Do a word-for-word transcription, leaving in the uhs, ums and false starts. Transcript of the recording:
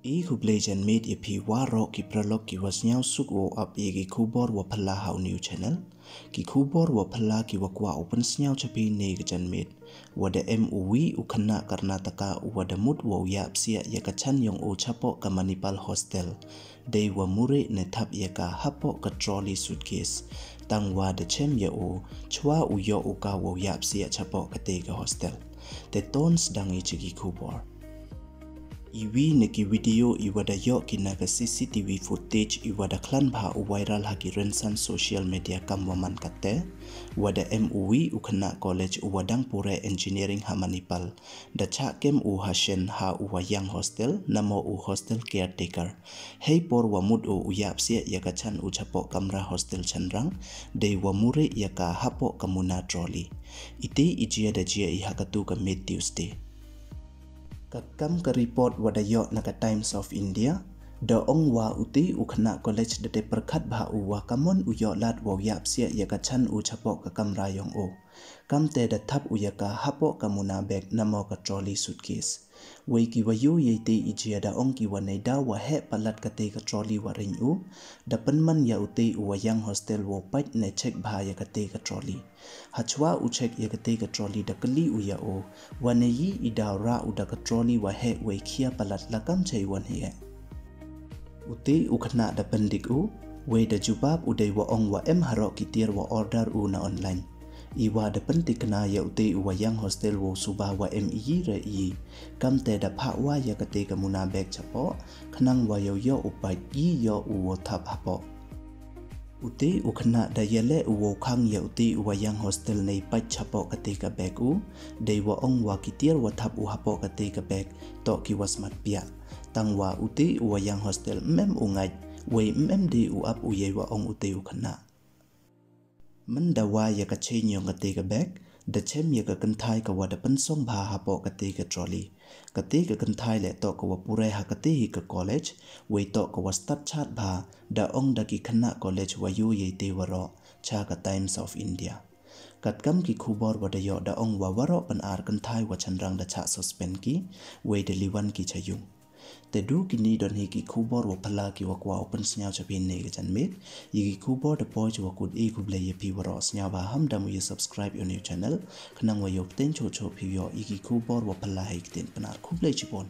I khublei janmiet ya phi waroh ki paralok ki wa sniawsuk wow ap ya ki khubor wa phylla ha u new channel. Ki khubor wa phylla ki wa kwah u pynsniaw cha phi ne ka janmiet, wa da em u wi u khynnah Karnataka u wa da mut wow yahpsiah ya ka chan yong u chapoh ka Manipal hostel. Dei wa mure ne thap ya ka hapoh ka trolley suitcase. Tang wa da chem ya u, chwa u yoh u ka wow yahpsiah chapoh kate ka hostel. Te ton sdang i cha ki khubor. I wi na ki video i wa da yoh ki na ka C C T V footage i wa da khlan bha u viral ha ki rynsan social media kam wa man kate, wa da em u wi u khynnah college u wa dang pure engineering ha Manipal, da chah kem u ha shen ha u wa yang hostel, namo u hostel caretaker. Hei por wa mut u u yahpsiah ya ka chan u chapoh kamra hostel chanrang, dei wa mure ya ka hapoh ka muna trolley. Ite i jia da jia i ha katu ka miet Tuesday. Katkam ka report wa da yoh na ka Times of India, da ong wa ute u khynnah college da te pyrkhat bha u wa kamon u yoh lad wow yahpsiah ya ka chan u chapoh ka kamra yong u. Kamte da thap u ya ka hapoh ka muna bag namo ka trolley suitcase. Wei ki wa yoh ya ite i jia da ong ki wa nei da wa heh palat kate ka trolley wa ring u, da pynman ya ute u wa yang hostel wow pait ne check bha ya kate ka trolley. Hachwa u check ya kate ka trolley da kylli u ya u, wa ne yi i daw rah u da ka trolley wa heh wei khia palat la kam chei wan heh. Ute u khynnah da pyndik u, wei da jubab u dei wa ong wa em haroh ki tiar wa order u na online. I wa da pyntikna ya ute u wa yang hostel wow suba wa em i yi re i yi. Kamte da phah wa ya kate ka muna bag chapoh, khnang wa yow yoh u pait yi yoh u wow thap hapoh. Ute u khynnah da yaleh u wow khang ya ute u wa yang hostel nei pait chapoh kate ka bag u, dei wa ong wa ki tiar wa thap u hapoh kate ka bag, toh ki wa smat piah. Tang wa ute u wa yang hostel mem u ngait, wei mem de u ap u yei wa ong ute u khynnah. Mynda wa ya ka chain yong kate ka bag, da chem ya ka kynthai ka wa da pynsong bha hapoh kate ka trolley. Kate ka kynthai le toh ka wa pure ha kate hi ka college, wei toh ka wa stad chat bha, da ong da ki khynnah college wa yoh ya ite waroh, cha ka Times of India. Katkam ki khubor wa da yoh da ong wa waroh pyn-ar kynthai wa chanrang da chah suspend ki, wei da liwan ki cha yung. Te du kini don hi ki khubor wa phylla ki wa kwah u pynsniaw cha phi ne ka janmiet. Ya ki khubor da poi cha wa kut, i khublei ya phi waroh, sniaw bha ham da mu ya subscribe ya u new channel, khnang wa yow pteng choh choh phi yoh ya ki khubor wa phylla hei ktien Pnar. Khublei chibun.